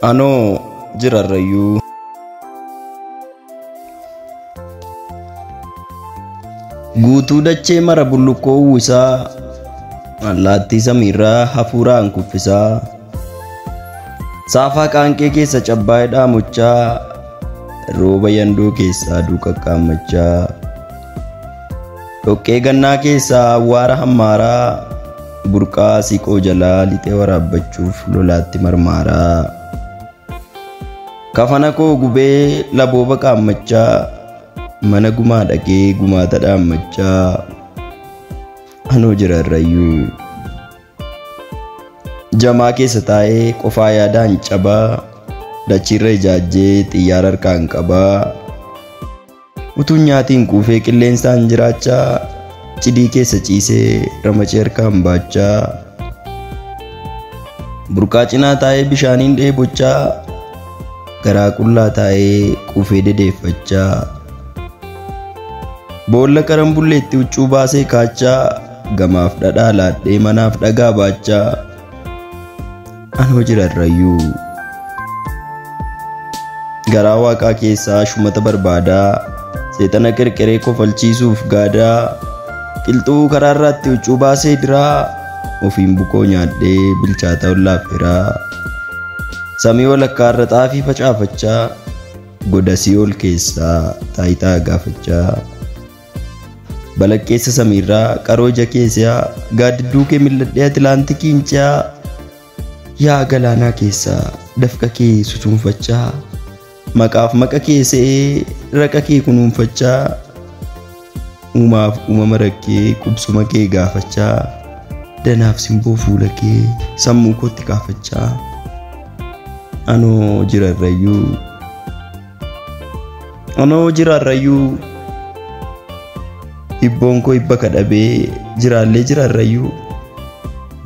Anoo jirarrayyuu. Guutuu dachee mara bulluqoo uwwisaa, allaattii samiirraa hafuuraan kuffisaa, saafaa qaanqee keessa cabbaa'ee dhaamochaa, rooba yandoo keessaa aduu qaqqaammachaa, dhoqqee gannaa keessaa awwaara hammaaraa, burqaa siqoo jalaa lixee waraabbachuuf lolaatti marmaaraa, kafana koo gubee labooba qaammachaa, mana gumaa dhaqee gumaata dhaammachaa, anoo jirarrayyuu. Jamaa keessa taa'ee qofaa yaadaan cabaa, dachiirra ijaajjee xiyyaara harkaan qabaa, utuun nyaatiin quufee qilleensaan jiraachaa, cidii keessa ciisee ramacee harkaan baachaa, burqaa cinaa taa'ee bishaaniin dheebochaa, garaa qullaa taa'ee quufee dedeeffachaa, boolla qarambulleetti huccuu baasee kaachaa, gamaaf dhadhaa laadhee manaaf dhagaa baachaa, anoo jirarrayyuu. Garaa waaqaa keessaa shumata barbaadaa, seexana qirqiree kofalchiisuuf gaadaa, qilxuu karaarraatti huccuu baasee diraa, ofiin bukoo nyaadhee bilchaata ollaaf hiraa, samii walakkaarra xaafii facaafachaa, goda si'ool keessaa taayitaa gaafachaa, balaqqeessa samiirraa qaroo ija keessaa, gaaddidduu kee mil'adhee Atilaantikiin ce'aa, yaa galaanaa keessaa dafqa kee susuunfachaa, maqaaf maqa kee se'ee raqa kee kunuunfachaa, uumaaf uumama rakkee qubsuma kee gaafachaa, danaaf simboo fuula kee sammuu kootti kaafachaa, anoo jirarrayyuu. Anoo jirarrayyuu. Hibboon koo hibba kadhabee jiraallee jirarrayyuu,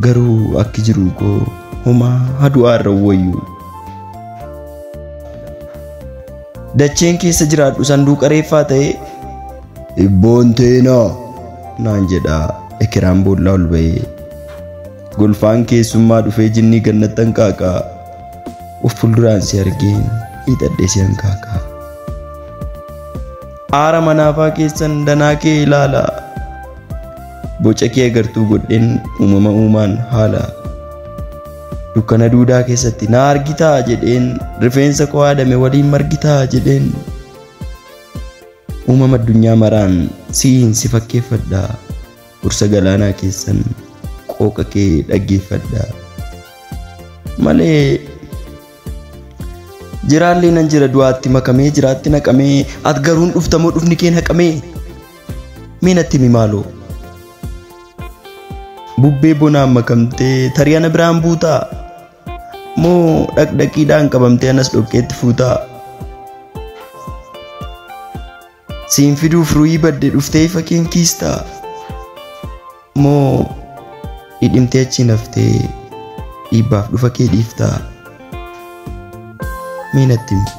garuu akki jiruu koo homaa hadu'aarra wayyuu. Dacheen keessa jiraadhu sanduuqa reeffaa ta'ee, hibboon teenaa naan jedha ekeraan boollaa ol ba'ee, golfaan keessummaa dhufee jinnii gannatti hanqaaqaa, of fuulduraan si argeen hiixadhee si hanqaaqaa. Aara manaafaa keessan danaa kee ilaala, boca kee agartuu godheen uumama uumaan haala, dukkana duudaa keessatti na argitaa jedheen, rifeensa koo haadame waliin margitaa jedheen, uumama addunyaa maraan siin si fakkeeffadha, ursa galaanaa keessan qooqa kee dhaggeeffadha. Malee jiraallee nan jira du'aatti makamee jiraatti naqamee, ati garuun dhuftamoo dhufni kee naqamee, mee natti himi maaloo. Bubbee bonaan makamtee tarii ana biraan buutaa, moo dhaqdhaqiidhaan qabamtee anas dhoqqeetti fuutaa? Siin fiduuf ru'ii badde dhuftee ifa keen kiistaa, moo dhidhimtee achiin haftee dhiibbaaf dhufa kee dhiiftaa? Mee natti himi.